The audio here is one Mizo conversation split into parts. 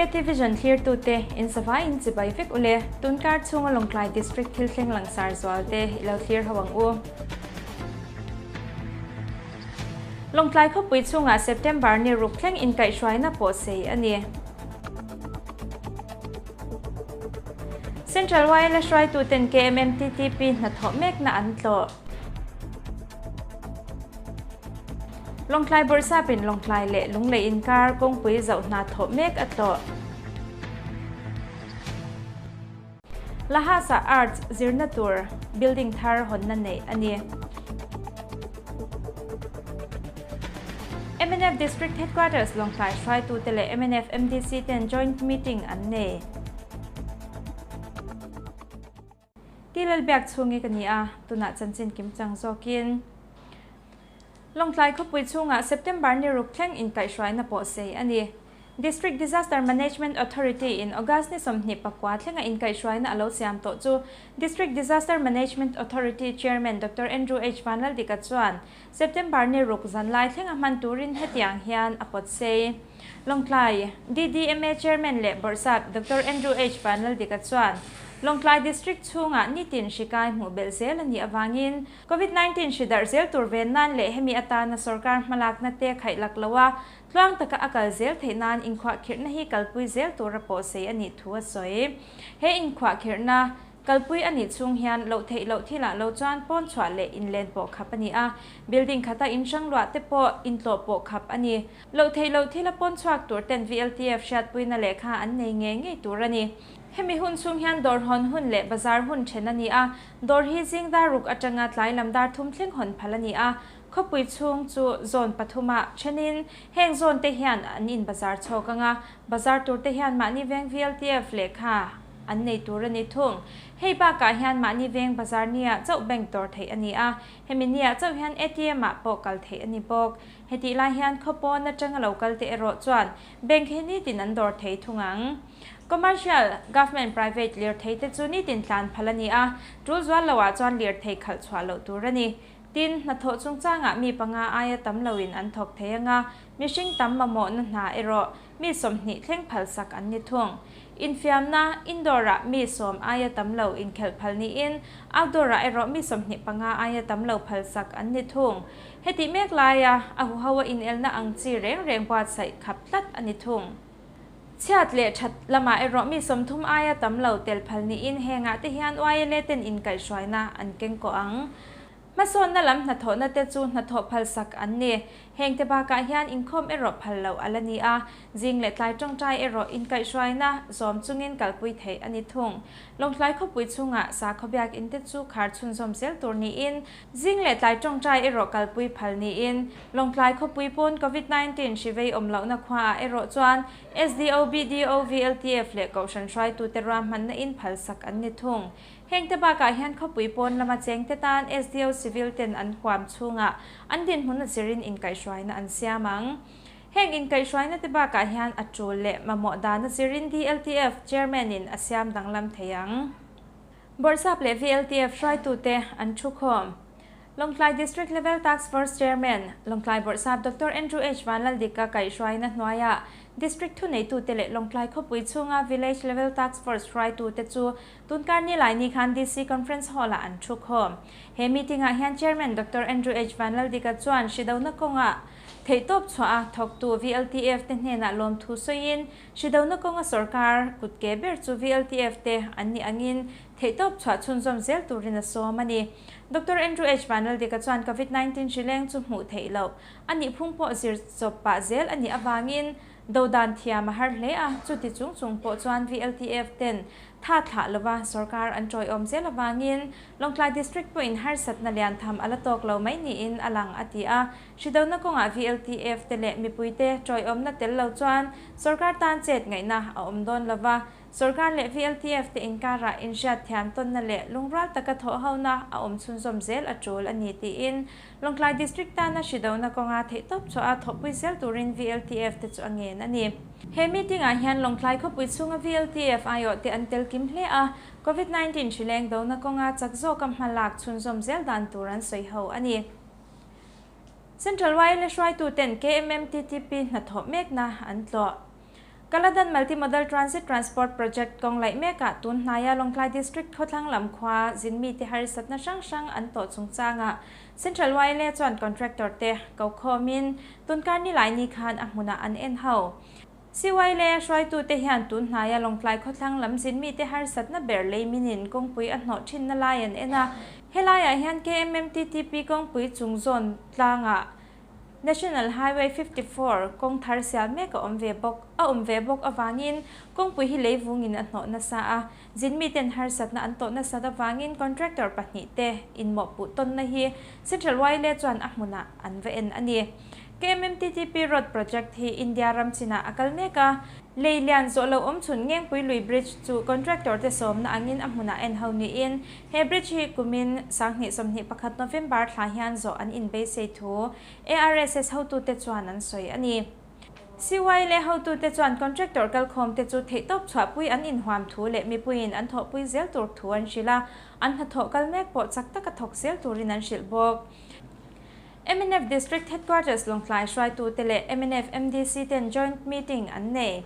KT Vision thlirtute in savai in chibai vek ule. Tunkar chhunga Lawngtlai District thil thleng langsar zual te i lo thlir ho ang u. Lawngtlai khawpui chhungah September ni ruk thleng inkaihhruaina pawh sei a ni. Central YLA hruaituten KMMTTP hnathawh mekna an tlawh. Lawngtlai Bawrhsapin Lawngtlai leh Lunglei inkar kawngpui zoh hna thawh mek a tlawh. Lahasa Arts zirna tur building thar hawnna neih a ni. Mnf District Headquarters Lawngtlai hruaitute leh mnf MDC ten joint meeting an nei. Ti Lalbiak chhungi ka ni a, tunah chanchin kimchang zawkin. Lawngtlai khawpui chhungah September ni ruk thleng inkaihhruaina pawh sei a ni. District Disaster Management Authority in August ni 24 thlenga inkaihhruaina a lo siam tawh chu District Disaster Management Authority Chairman Doctor Andrew H Vanlaldika chuan September ni ruk zanlai thlenga hman turin hetiang hian a pawt sei. Lawngtlai DDMA Chairman leh Bawrhsap Doctor Andrew H Vanlaldika chuan Lawngtlai District chhungah nitin hri kai hmuh belh zel a nih avangin Covid 19 hri darh zel tur ven nan leh hemi atana sorkar hmalakna te khaih lak lo a, tluang taka a kal zel theih nan inkhuahkhirhna hi kalpui zel tura pawhsei a nih thu a sawi. He inkhuahkhirhna kalpui a nih chhung hian loh theih loh thilah lo chuan pawn chhuah leh inlen pawh khap a ni a, building khata inhrang luah te pawh intlawh pawh khap a ni. Loh theih loh thila pawn chhuak tur ten VLTF hriatpuina lehkha an nei ngei ngei tur a ni. Hemi hun chhung hian dawr hawn hun leh bazar hun then a ni a, dawr hi zing dar ruk atanga tlai lam dar thum thleng hawn phal a ni a, khawpui chhung chu zone pathumah thenin heng zone te hian an in bazar chhawk anga, bazar tur te hian mahni veng VLTF lehkha an nei tur a ni thung. Hei bakah hian mahni veng bazar nia chauh bank dawr theih a ni a, hemi nia chauh hian ATM ah pawh kal theih a ni bawk. Hetih lai hian khawpawn atanga lo kal te erawh chuan bank hi nitin an dawr thei thung ang. Commercial, Government, Private lirthei te chu nitin tlan phal a ni a, tul zual lo ah chuan lirthei khalh chhuah loh tur a ni. Tin, hnathawh chungchangah mi panga aia tam loin an thawk thei anga, mihring tam mamawhna hna erawh mi 20 thleng phal sak an ni thung. Infiamna, Indoor ah mi 10 aia tam lo inkhelh phal niin, outdoor ah erawh mi 25 aia tam lo phal sak an ni thung. Heti mek laia a huho a inelna ang chi reng reng buatsaih khap tlat a ni thung. Chhiat leh that lamah erawh mi 30 aia tam lo tel phal niin hengah te hian YLA ten inkaihhruaina an keng kawh ang. Hmasawnna lam hnathawhna te chu hnathawh phal sak an ni. Heng te bakah hian inkhawm erawh phal loh a la ni a, zing leh tlai tawngtai erawh inkaihhruaina zawm chungin kalpui theih a ni thung. Lawngtlai khawpui chhungah sakhaw biakinn te chu khar chhunzawm zel tur niin, zing leh tlai tawngtai erawh kalpui phal niin, Lawngtlai khawpui pawn Covid 19 hri vei awm lohna khuaah erawh chuan SDO, BDO, VLTF leh Kohhran hruaitute ruahmanna in phal sak an ni thung. Heng te bakah hian khawpui pawn lama cheng te tan SDO civil ten an huam chhungah an dinhmun a zirin inkaihhruaina an siam ang. Heng inkaihhruaina te bakah hian a tul leh mamawh dan a zirin DLTF chairman in a siam danglam thei ang. Bawrhsap leh VLTF hruaitute an thu khawm. Lawngtlai District Level Task Force Chairman, Lawngtlai Bawrhsap Doctor Andrew H Vanlaldika kaihhruaina hnuaiah District thuneitute leh Lawngtlai khawpui chhunga Village Level Task Force hruaitute chu tunkar ni lai ni khan DC Conference Hall-ah an thu khawm. He meeting-ah hian Chairman Doctor Andrew H Vanlaldika chuan hridona kawnga theihtawp chhuah a thawktu VLTF te hnenah lawmthu sawiin hridona kawnga sorkar kutke ber chu VLTF te an ni angin theihtawp chhuah chhunzawm zel turin a sawm a ni. Doctor Andrew H Vanlaldika chuan Covid 19 hri leng chu hmuh theih loh a nih phung pawh zir chawp pah zel a nih avangin dodan thiam a har hle a, chuti chung chung pawh chuan VLTF ten tha thlah lova sorkar an tawiawm zel avangin Lawngtlai District pawhin harsatna lian tham a la tawk lo mai niin a lang a ti a. Hridona kawngah VLTF te leh mipuite tawiawmna tel lo chuan sorkar tan chet ngaihna a awm dawn lova, sorkar leh VLTF te inkarah inhriat thiam tawnna leh lungrual taka thawh hona a awm chhunzawm zel a tul a ni tiin Lawngtlai District tana hridona kawnga theihtawp chhuah a thawhpui zel turin VLTF te chu a ngen a ni. He meeting-ah hian Lawngtlai khawpui chhunga VLTF aiawh te an tel kim hle a, Covid 19 hri leng dona kawnga chak zawka hmalak chhunzawm zel dan tur an sawi ho a ni. Central YLA hruaituten KMMTTP hnathawh mekna an tlawh. Kaladan Multimodal Transit Transport Project kawng laih mekah tun hnaia Lawngtlai District khawthlang lam khua zin mite harsatna hrang hrang an tawh chungchangah Central YLA chuan contractor te ko khawmin tunkar nilai ni khan a hmunah an en ho. CYLA hruaitute hian tun hnaia Lawngtlai khawthlang lam zin mite harsatna ber leiminin kawngpui a hnawh thinna lai an en a. Helaiah hian KMMTTP kawngpui chung zawn tlangah National Highway 54 kawng thar sial mek a awm ve bawk a awm ve bawk avangin kawngpui hi leivungin a hnawh nasa a. Zin miten harsatna an tawh nasat avangin contractor pahnih te inmawhpuh tawnna hi Central YLA chuan a hmunah an va en a ni. KMMTTP Road Project hi India ram chinah a kal mek a. Lei lian zawh lo awm chhun Ngengpui lui Bridge chu contractor te sawmna angin a hmunah en ho niin he bridge hi kumin 2021 November thla hian zawh an inbeisei thu ARSS hotute chuan an sawi a ni. CYLA hotute chuan contractor kalkhawm te chu theihtawp chhuahpui an inhuam thu leh mipuiin an thawhpui zel tur thu an hrilh a, an hnathawh kal mek pawh chak taka thawk zel turin an hrilh bawk. MNF District Headquarters Lawngtlai hruaitute leh MNF MDC ten joint meeting an nei.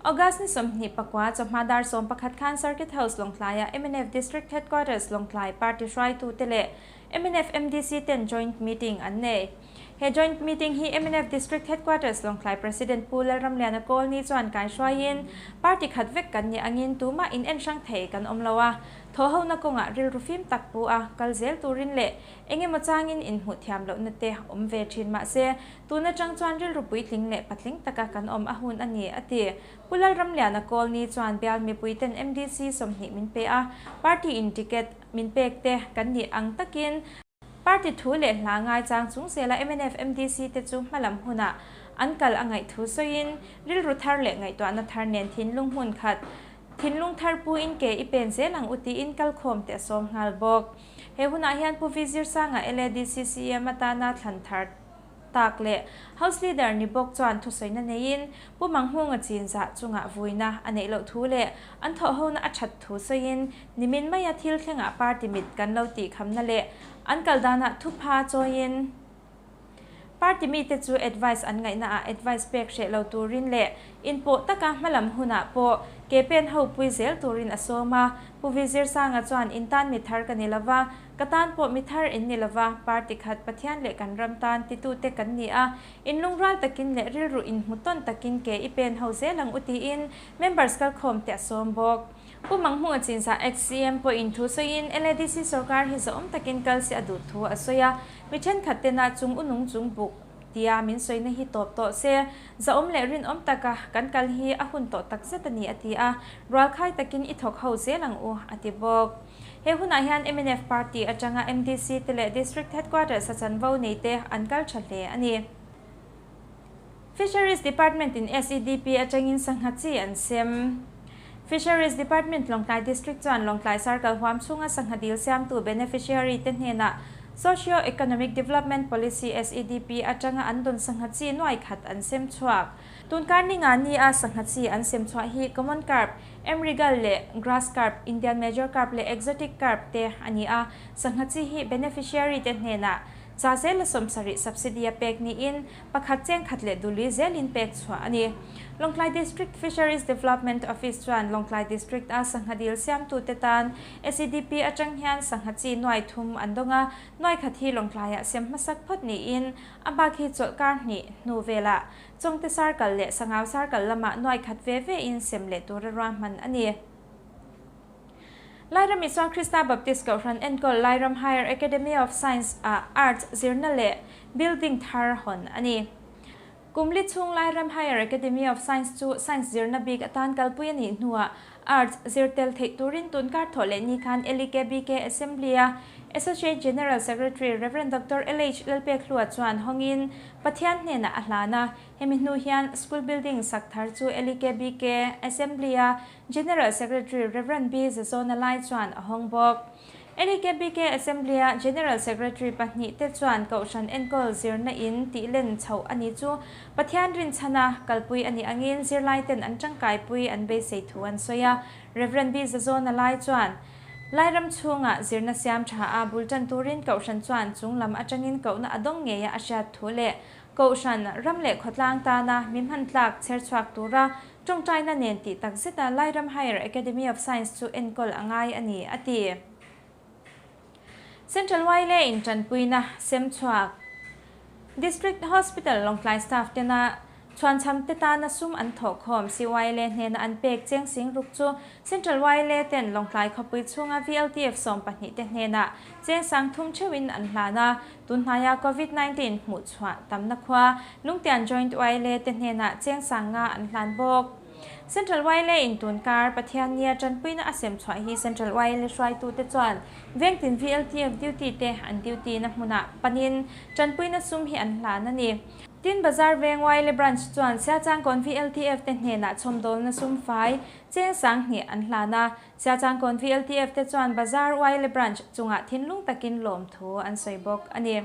August ni 24 chawhma dar 11 khan Circuit House Lawngtlaiah MNF District Headquarters Lawngtlai party hruaitute leh MNF MDC ten joint meeting an nei. He joint meeting hi MNF District Headquarters Lawngtlai President Pu Lalramliana Kawlni chuan kai hruaiin party khat vek kan ni angin tumah in en hrang thei kan awm lo a. Thaw ho na kawngah rilru fim tak pu a kal zel turin leh engemaw changin inhmuh thiam lohna te awm ve thin mahse tuna tang chuan rilru puitling leh patling taka kan awm a hun a ni a ti. Pu Lalramliana Kawlni chuan bial mipuiten MDC 20 min pe a, party in ticket min pek te kan nih ang takin party thu leh hla ngai chang chung zela MNF MDC te chu hmalam hunah an kal a ngaih thu sawiin rilru thar leh ngaihtuahna thar nen thinlung hmun khat thinlung thar pu in ke i pen zel ang u tiin kal khawm te a sawm nghal bawk. He hunah hian Pu V Zirsanga LADC CM atana thlan thar tak leh House Leader ni bawk chuan thusawina neiin Pu Manghmunga chinzah chungah vuina a neih loh thu leh an thawh hona a that thu sawiin nimin maia thil thlengah party mit kan lo tih khamna leh an kal danah thupha chawiin party mi te chu advice an ngaihna ah advice pek hreh lo turin leh inpawh taka hmalam hunah pawh ke pen ho pui zel turin a sawm a. Pu V Zirsanga chuan in tan mi thar ka ni lova, ka tan pawh mi thar in ni lova, party khat Pathian leh kan ram tan titute kan ni a, in lungrual takin leh rilru inhmu tawn takin ke i pen ho zel ang u tiin members kalkhawm te a sawm bawk. Pu Manghmunga chinzah ex-CM pawhin thu sawiin LADC sorkar hi zawm takin kal se a duh thu a sawi a, mi thenkhat tena chung u nung chung buk tia min sawina hi tawp tawh se, zawm leh rinawm taka kan kal hi a hun tawh takzet a ni a ti a, rualkhai takin i thawk ho zel ang u a ti bawk. He hunah hian MNF party atanga MDC te leh District Headquarters a chanvo nei te an kal tha hle a ni. Fisheries Department in SEDP atangin sangha chi an sem. Fisheries Department Lawngtlai District chuan Lawngtlai Circle huam chhunga sangha dil siamtu beneficiary te hnenah Socio Economic Development Policy SEDP atanga an dawn sangha chi nuai khat an sem chhuak. Tunkar ninga ni a sangha chi an sem chhuah hi Common Carp, Emrigal leh Grass Carp, Indian Major Carp leh Exotic Carp te a ni a, sangha chi hi beneficiary te hnenah cha zel a 70 subsidy a pek niin pakhat cheng khat leh duli zelin pek chhuah a ni. Lawngtlai District Fisheries Development Office chuan Lawngtlai District a sangha dil siamtu te tan SEDP atang hian sangha chi nuai thum an dawng a, nuai khat hi Lawngtlaiah sem hmasak phawt niin a bak hi chawlhkar hnih hnu velah Chawngte Circle leh Sangau Circle lamah nuai khat ve ve in sem leh tur a ruahman a ni. Lairam Isua Krista Baptist Kohhran enkawl Lairam Higher Academy of Science ah Arts zirna leh building thar hawn a ni. Kumli chhung Lairam Higher Academy of Science chu Science zirna bik atan kalpui a nih hnuah Arts zir tel theih turin tunkar thawh leh ni khan LEKBK Assembly a Associate General Secretary Rev. Dr. LH Lalpek Hlua chuan hawngin Pathian hnenah a hlan a. Hemi hnu hian school building sak thar chu LEKBK Assembly a General Secretary Rev. B Zazawna lai chuan a hawng bawk. LEKBK Assembly a General Secretary pahnih te chuan Kohhran enkawl zirna in tih len chhoh a ni chu Pathian rinchhana kalpui a nih angin zirlai ten an tangkaipui an beisei thu an sawi a. Rev. B Zazawna lai chuan Lairam chhungah zirna siam tha a bul tan turin Kohhran chuan chung lam atangin kohna a dawng ngei a a hriat thu leh. Kohhran, ram leh khawtlang tana mi hman tlak chher chhuak tura tawngtaina nen tih tak zeta Lairam Higher Academy of Science chu enkawl a ngai a ni, a ti. Central YLA in tanpuina sem chhuak District Hospital Lawngtlai staff tena chhuanchham te tana sum an thawhkhawm CYLA hnena an pek cheng sing ruk chu Central YLA ten Lawngtlai khawpui chhunga VLTF 12 te hnena cheng sang thum theuhin an hlan a, tunhnaia Covid 19 hmuh chhuah tamna khua Lungtian Joint YLA te hnena cheng sang nga an hlan bawk. Central YLA in tunkar Pathian nia tanpuina a sem chhuah hi Central YLA hruaitu te chuan vengtin VLTF duty te an duty na hmuna panin tanpuina sum hi an hlan a ni. Tin Bazar Veng YLA branch chuan Siachang kawn VLTF te hnena chhawmdawl na sum fai cheng sang hnih an hlan a. Siachang kawn VLTF te chuan Bazar YLA branch chunga thinlung takin lawm thu an sawi bawk a ni.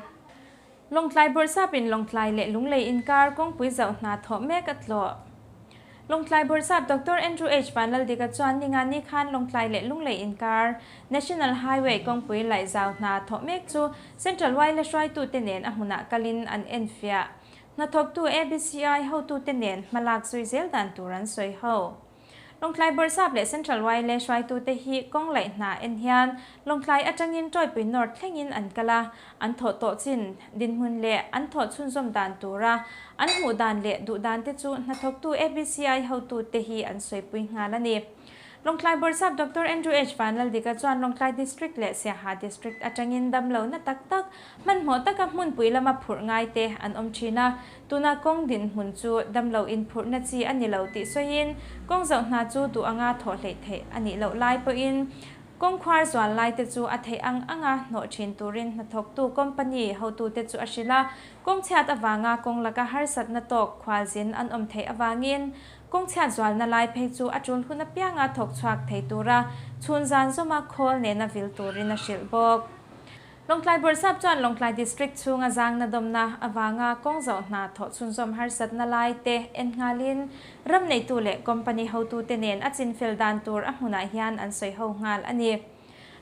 Lawngtlai Bawrhsapin Lawngtlai leh Lunglei inkar kawngpui zauh hna thawh mek a tlawh. Lawngtlai Bawrhsap Doctor Andrew H. Vanlaldika chuan ninga ni khan Lawngtlai leh Lunglei inkar National Highway kawngpui laih zau hna thawh mek chu Central YLA hruaitu te nen a hmunah kalin an en fiah. Hnathawktu ABCI hotu te nen hmalak zui zel dan tur an sawi ho. Lawngtlai Bawrhsap leh Central YLA hruaitu te hi kawng laih hna en hian Lawngtlai atangin Tawipui North thlengin an kal a, an thawh tawh chin dinhmun leh an thawh chhunzawm dan tura an hmuh dan leh duh dan te chu hnathawktu ABCI hotu te hi an sawipui nghal a ni. Lawngtlai Bawrhsap Doctor Andrew H. Vanlaldika chuan Lawngtlai District leh Siaha District atangin damlo na tak tak hmanhmawh taka hmunpui lama phurh ngai te an awm thin a, tuna kawng dinhmun chu damlo in phurhna chi a ni lo tih sawiin kawng zauh hna chu duh anga thawh hleih theih a nih loh lai pawhin kawng khuar zual lai te chu a theih ang anga hnawh thin turin hnathawktu company hotu te chu a hrilh a, kawng chhiat avanga kawng laka harsatna tawk khualzin an awm theih avangin kawng chhiat zualna lai phei chu a tul hun apianga thawk chhuak thei tura chhun zan zawma khawl nena vil turin a hrilh bawk. Lawngtlai Bawrhsap chuan Lawngtlai District chhunga zangna dawmna avanga kawng zauh hna thawh chhunzawm harsatna lai te en nghalin ram neitu leh company hotu te nen a chinfel dan tur a hmunah hian an sawi ho nghal a ni.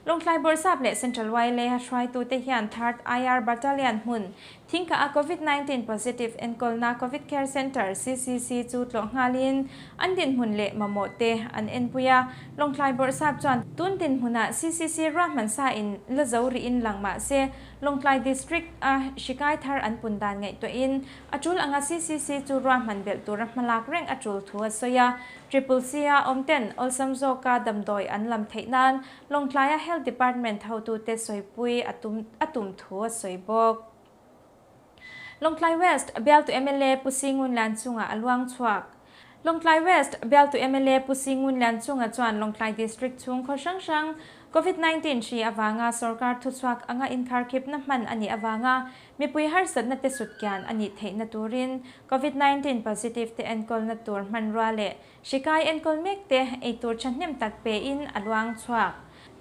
Lawngtlai Bawrhsap leh Central YLA hruaitu te hian Third IR Battalion hmun thingka a Covid 19 positive enkawlna Covid Care Center CCC chu tlawh nghalin an dinhmun leh mamawh te an enpui a. Lawngtlai Bawrhsap chuan tun dinhmunah CCC ruahman sa in la zo riin lang mah se Lawngtlai District a hrikai thar an pun dan ngaihtuahin a tul anga CCC chu ruahman belh tura hmalak reng a tul thu a sawi a. Triple C a awm ten awlsam zawka damdawi an lam theih nan Lawngtlaia Health Department hotu te sawipui a tum a tum thu a sawi bawk. Lawngtlai West bialtu MLA Pu Singun Lianchunga a luang chhuak. Lawngtlai West bialtu MLA Pu Singun Lianchunga chuan Lawngtlai District chhung khaw hrang hrang Covid 19 hri avanga sorkar thuchhuak anga inkharkhipna hman a nih avanga mipui harsatna te sutkian a nih theihna turin Covid 19 positive te enkawlna tur hmanrua leh hrikai enkawl mek te eitur thahnem tak pe in a luang chhuak.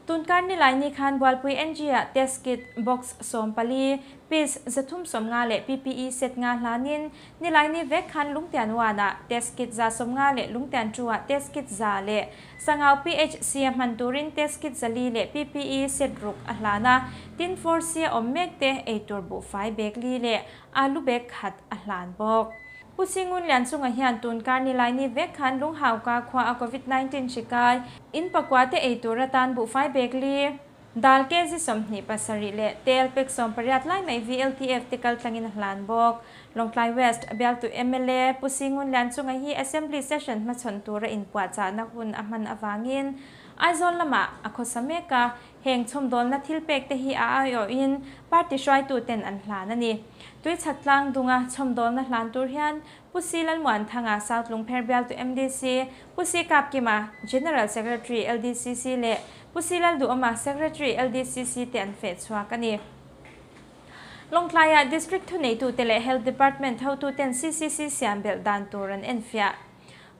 Tunkar nilai ni khan Bualpui NG ah test kit box 14 piece 350 leh PPE set nga hlanin nilai ni vek khan Lungtian 1 ah test kit 150 leh Lungtian 2 ah test kit 100 leh Sangau PHC a hman turin test kit 400 leh PPE set ruk a hlana tin 4C a awm mek te eitur buhfai bag li leh alu bag khat a hlan bawk. Pu Singun Lianchunga hian tunkar nilai ni vek khan Lunghau ka khua a Covid 19 hrikai in pakua te eitur atan buhfai bag li dal kg 27 leh tel pek 18 lai mai VLTF te kal tlangin a hlan bawk. Lawngtlai West bialtu MLA Pu Singun Lianchunga hi Assembly session hmachhawn tura inpuahchahna hun a hman avangin Aizawl lamah a khawsa mek a, heng chhawmdawlna thil pek te hi a aiawhin party hruaitu ten an hlan a ni. Tuichhak tlang dunga chhawmdawlna hlan tur hian Pu Si Lalmuanthanga South Lungpher bialtu MDC, Pu Si Kapkima General Secretary LDCC leh Pu Si Lalduhawma Secretary LDCC te an feh chhuak a ni. Lawngtlaiah District thuneitu te leh Health Department hotu ten CCC siam belh dan tur an en fiah.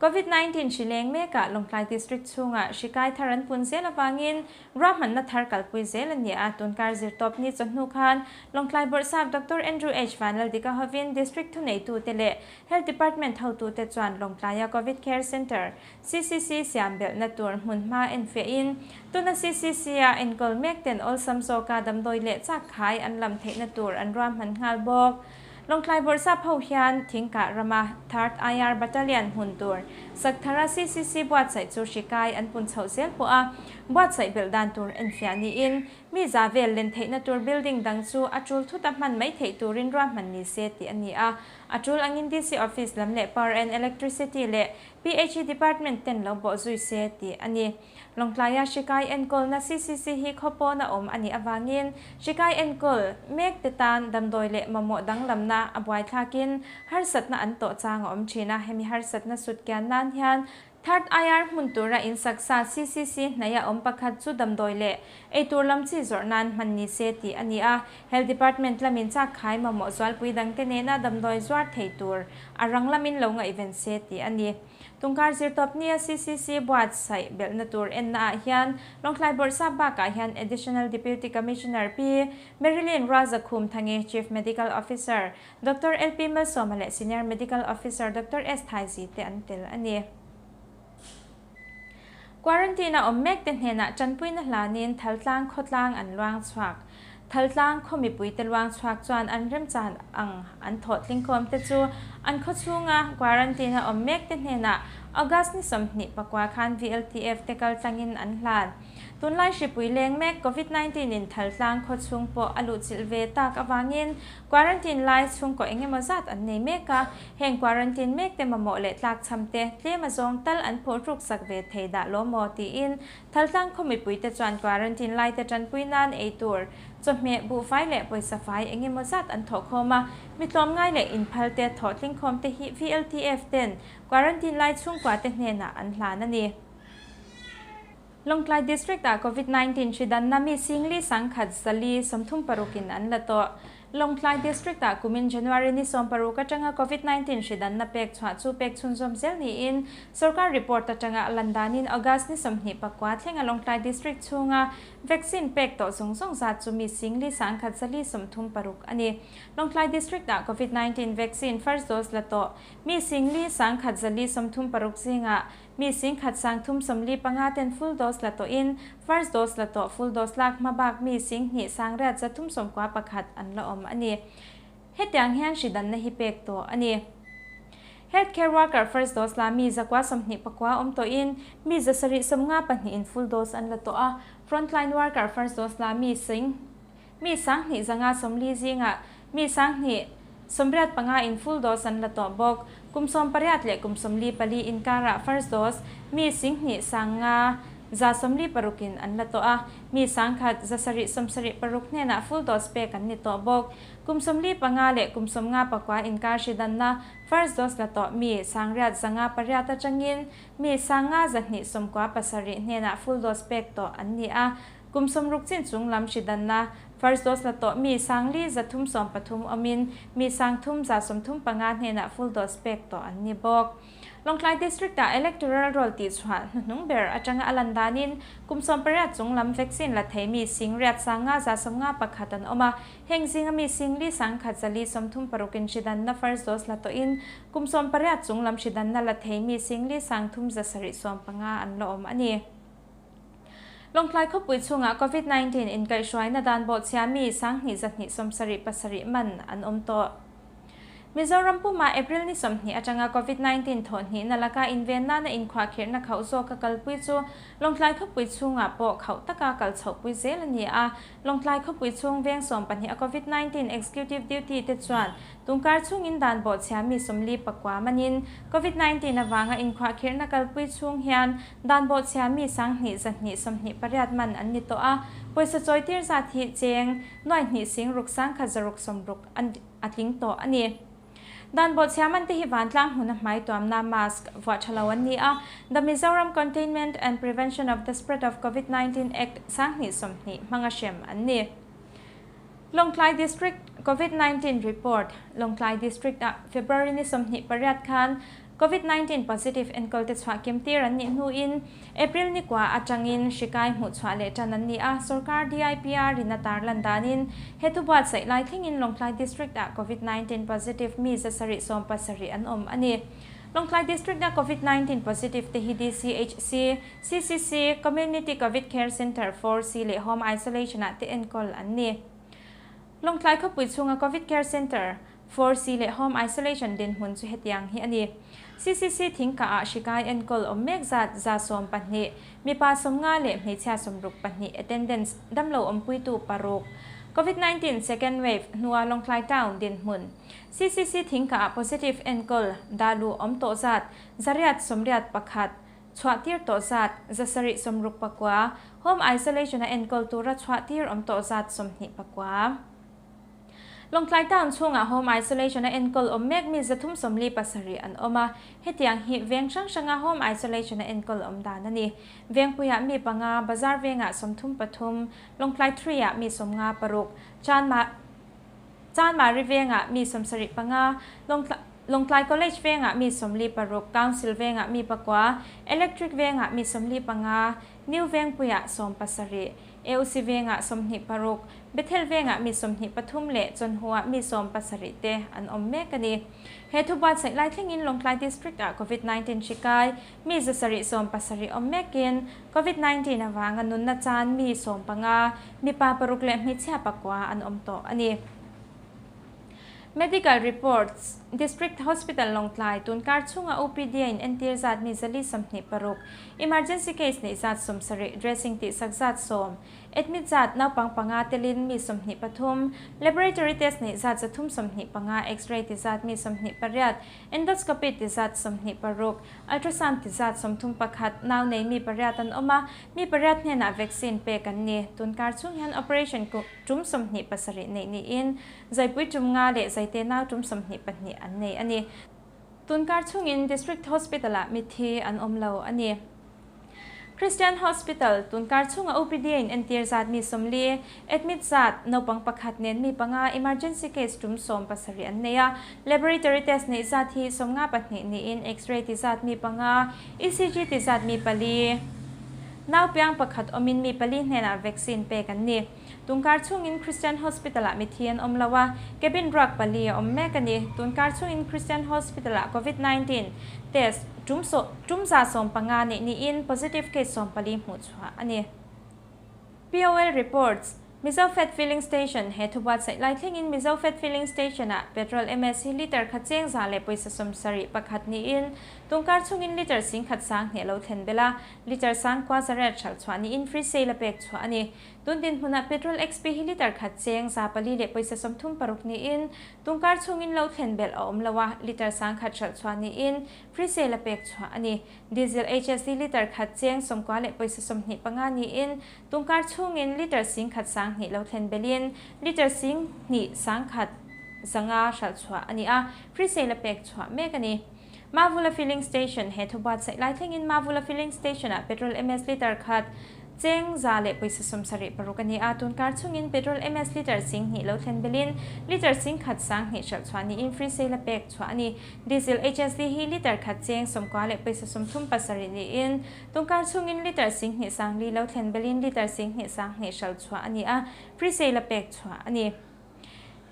Covid 19 hrileng mekah Lawngtlai District chhunga hrikai thar an pun zel avangin ruahmanna thar kalpui zel a ni a, tunkar zirtawp ni chawhnu khan Lawngtlai Bawrhsap Doctor Andrew H. Vanlaldika hovin District thuneitu te leh Health Department hotu te chuan Lawngtlaia Covid Care Center CCC siam belhna tur hmun hma en fiahin tuna CCC a enkawl mek ten awlsam zawka damdawi leh chak khai an lam theihna tur an ruahman nghal bawk. Lawngtlai Bawrhsap ho hian Thingkah rama Third IR Battalion hmun tur Sakthara CCC buatsaih chu hri kai an pun chhoh zel pawh a buatsaih belh dan tur enfiah niin mi za vel len theihna tur building dang chu a tul thut a hman mai theih turin ruahman ni se tih a ni a. A tul angin DC Office lam leh Power and Electricity leh PHE Department ten lo bawh zui se tih a ni. Lawngtlaia hri kai enkawlna CCC hi khaw pawna awm a nih avangin hri kai enkawl mek te tan damdawi leh mamawh danglamna a buaithlakin harsatna an tawh chang a awm thin a. Hemi harsatna sut kian nan hian Third IR hmun tura insaksa CCC hnaia awm pakhat chu damdawi leh eitur lam chi zawrh nan hman ni se tih a ni a. Health Department lamin chak khai mamawh zualpui dangte nena damdawi zuar thei tur a rang lamin lo ngaihven se tih a ni. Tungkar zirtawp nia CCC buatsaih belhna tur enna ah hian Lawngtlai Bawrhsap bakah hian Additional Deputy Commissioner Pi Marilyn Rualzakhumthangi, Chief Medical Officer Doctor LP Malsawma leh Senior Medical Officer Doctor S Thaizi te an tel a ni. Quarantine a awm mek te hnenah tanpuina hlanin Thaltlang khawtlang an luang chhuak. Thaltlang khaw mipuite luang chhuak chuan an remchan ang an thawh tlingkhawm te chu an khaw chhunga quarantine a awm mek te hnenah August ni 24 khan VLTF te kal tlangin an hlan. Tunlai hripui leng mek Covid 19 in Thaltlang khaw chhung pawh a luhchilh ve tak avangin Quarantine lai chhungkaw eng emaw zat an nei mek a, heng quarantine mek te mamawh leh tlak chham te tlem a zawng tal an phawh hruk sak ve thei dah lo maw tiin Thaltlang khaw mipui te chuan quarantine lai te tanpui nan ei tur chawhmeh, buhfai leh pawisa fai eng emaw zat an thawh khawm a, mi tlawmngai leh inphal te thawh tling khawm te hi VLTF ten quarantine lai chhungkua te hnenah an hlan a ni. Lawngtlai District ah Covid 19 hri danna mi singli sangkhat zali 36 in an la tawh. Lawngtlai District ah kumin January ni 16 atanga Covid 19 hri danna pek chhuah chu pek chhunzawm zel niin sorkar report atanga landanin August ni 29 thlenga Lawngtlai District chhunga vaccine pek tawh zawng zawng zat chu mi singli sangkhat zali 36 a ni. Lawngtlai District ah Covid 19 vaccine first dose la tawh mi singli sangkhat zali 36 zinga Mi singkhat sang thum 45 ten full dose la tawhin first dose la tawh full dose lak hma bak mi 2 sangriat 391 an la awm a ni. Hetiang hian hri danna hi pek tawh a ni. Healthcare worker first dose la mi 129 awm tawhin mi 752 in full dose an la tawh a. Frontline worker first dose la mi sing mi 2540 zinga mi 285 in full dose an la tawh bawk. Kum 18 leh kum 44 inkara first dose mi 2 sanga za 46 in an la tawh a. Mi 1 776 hnenah full dose pek an ni tawh bawk. Kum 45 leh kum 59 inkar hri danna first dose la tawh mi 8,508 atangin mi 5,297 hnenah full dose pek tawh an ni a. Kum 60 chin chung lam hri danna first dose la tawh mi 4,313 awmin mi 3,135 hnenah full dose pek tawh an ni bawk. Lawngtlai District ah electoral roll tih chhuah hnuhnung ber atanga a lan danin kum 18 chung lam vaccine la thei mi 8 551 an awm a. Heng zinga mi 4 1,436 in hri danna first dose la tawhin kum 18 chung lam hri danna la thei mi 4 3,775 an la awm a ni. Lawngtlai khawpui chhungah Covid 19 inkaihhruaina dan bawhchhia mi 2,277 man an awm tawh. Mizoram puma April ni 20 atanga Covid 19 thawh hnihna laka inven nana inkhuahkhirhna khauh zawka kalpui chu Lawngtlai khawpui chhungah pawh khauh taka kal chhohpui zel a ni a. Lawngtlai khawpui chhung veng 12 a Covid 19 executive duty te chuan tungkar chhungin dan bawhchhia mi 49 manin Covid 19 awanga inkhuahkhirhna kalpui chhung hian dan bawhchhia mi 2,228 man an ni tawh a. Pawisa chawitir zat hi cheng nuai hnih sing ruk sangkhat zaruk sawmruk a tling tawh a ni. Dan bawhchhia man te hi vantlang hmuna hmai tuamna mask vuah thalo an ni a. The Mizoram Containment and Prevention of the Spread of COVID-19 Act 2020 hmanga hrem an ni. Lawngtlai District COVID-19 report. Lawngtlai District ah February ni 28 khan COVID-19 positive enkawl te chhuah kim tir an nih hnuin April ni kwa atangin hri kai hmuh chhuah leh tan an ni a. Sorkar DIPR in a tar lan danin hetu buatsaih lai thlengin Lawngtlai District ah COVID-19 positive mi 770 an awm a ni. Lawngtlai District ah COVID-19 positive te hi DCHC, CCC, Community COVID Care Center 4C leh Home Isolation ah te enkawl an ni. Lawngtlai khawpui chhunga COVID Care Center 4C leh Home Isolation dinhmun chu hetiang hi a ni. CCC Thingkah ah hri kai enkawl awm mek zat 112, mipa 50 leh hmeichhia 62, attendance damlo awmpuitu paruk. Covid 19 second wave hnua Lawngtlai Town dinhmun. CCC Thingkah ah positive enkawl dah luh awm tawh zat 881, chhuahtir tawh zat 769, Home Isolation a enkawl tura chhuahtir awm tawh zat 29. Lawngtlai Town chhungah Home Isolation a enkawl awm mek mi 347 an awm a, hetiang hi veng hrang hranga Home Isolation a enkawl awm dan a ni. Vengpuiah mi panga, Bazar vengah 33, Lawngtlai 3 ah mi 56, Chanmari vengah mi 75, Lawngtlai College vengah mi 46, Council vengah mi pakua, Electric vengah mi 45, New Vengpuiah 17, AOC vengah 26, Bethel vengah mi 23 leh Chawnhua mi 17 te an awm mek a ni. He thu buatsaih lai thlengin Lawngtlai District ah Covid 19 hri kai mi 770 awm mekin Covid 19 avanga nunna chan mi 15, mipa paruk leh hmeichhia pakua an awm tawh a ni. Medical reports, District Hospital Lawngtlai tunkar chhunga OPD a in entir zat mi 426, emergency case neih zat 70, dressing tihsak zat 10, admit zat naupang panga telin mi 23, laboratory test neih zat 325, x-ray ti zat mi 28, endoscopy ti zat 26, ultrasound ti zat 31, nau nei mi pariat an awm a, mi pariat hnenah vaccine pek an ni. Tunkar chhung hian operation tum 27 neih niin Zaipui tum nga leh Zaite nau tum 22 an nei a ni. Tunkar chhungin District Hospital-ah mitthi an awm lo a ni. Christian Hospital, Tunkar chhunga OPD a in entir zat mi 40, admit zat naupang pakhat nen mi panga, emergency case tum 17 an nei a. Laboratory test neih zat hi 52 niin X-ray ti zat mi panga, ECG ti zat mi pali, nau piang pakhat awmin mi pali hnenah vaccine pek an ni. Tunkar chhungin Christian Hospital-ah mitthi an awm lo a, cabin ruak pali a awm mek a ni. Tunkar chhungin Christian Hospital-ah Covid 19 test tum tum 150 neih niin positive case 14 hmuh chhuah a ni. POL reports, Mizo Fat Filling Station, He thu buatsaih lai thlengin Mizo Fat Filling Station-ah petrol MS hi litre khat cheng za leh pawisa 71 niin tunkar chhungin litre 10,000 sanghneh lo thlen belh a, litre sang kua zariat hralh chhuah niin free sale a pek chhuah a ni. Tun dinhmunah petrol XP hi litre khat cheng 400 leh pawisa 36 niin tunkar chhungin lo thlen belh a awm lo a, litre 10,000 hralh chhuah niin free sale a pek chhuah a ni. Diesel HSD litre khat cheng 90 leh pawisa 25 niin tunkar chhungin litre 10,000 sanghnih lo thlen belhin litre 2,105 hralh chhuah a ni a, free sale a pek chhuah mek a ni. Mavula Filling Station, He thu buatsaih lai thlengin Mavula Filling Station-ah petrol MS litre khat cheng 100 leh pawisa 76 a ni a, tunkar chhungin petrol MS litre 2,000 lo thlen belhin litre 10,000 sanghnih hralh chhuah niin free sale a pek chhuah a ni. Diesel HSD hi litre khat cheng 90 leh pawisa 37 niin tunkar chhungin litre 2,000 sangli lo thlen belhin litre 2,000 sanghnih hralh chhuah a ni a, free sale a pek chhuah a ni.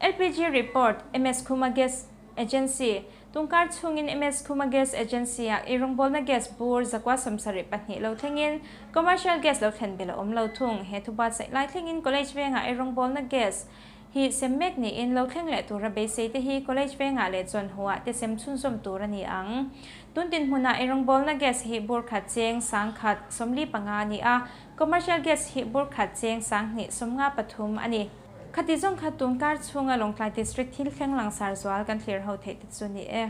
LPG report, MS Khuma Gas Agency, Tunkar chhungin MS Khuma Gas Agency-ah eirawng bawlna gas bur 972 lo thlengin commercial gas lo thlen belh a awm lo thung. He thu buatsaih lai thlengin College vengah eirawng bawlna gas hi sem mek niin lo thleng leh tura beisei te hi College vengah leh Chawnhuah te sem chhunzawm tur a ni ang. Tun dinhmunah eirawng bawlna gas hi bur khat cheng 1,045 a ni a, commercial gas hi bur khat cheng 2,053 a ni. Khati zawng kha tunkar chhunga Lawngtlai District thil thleng langsar zual kan thlir ho theih te chu ni e.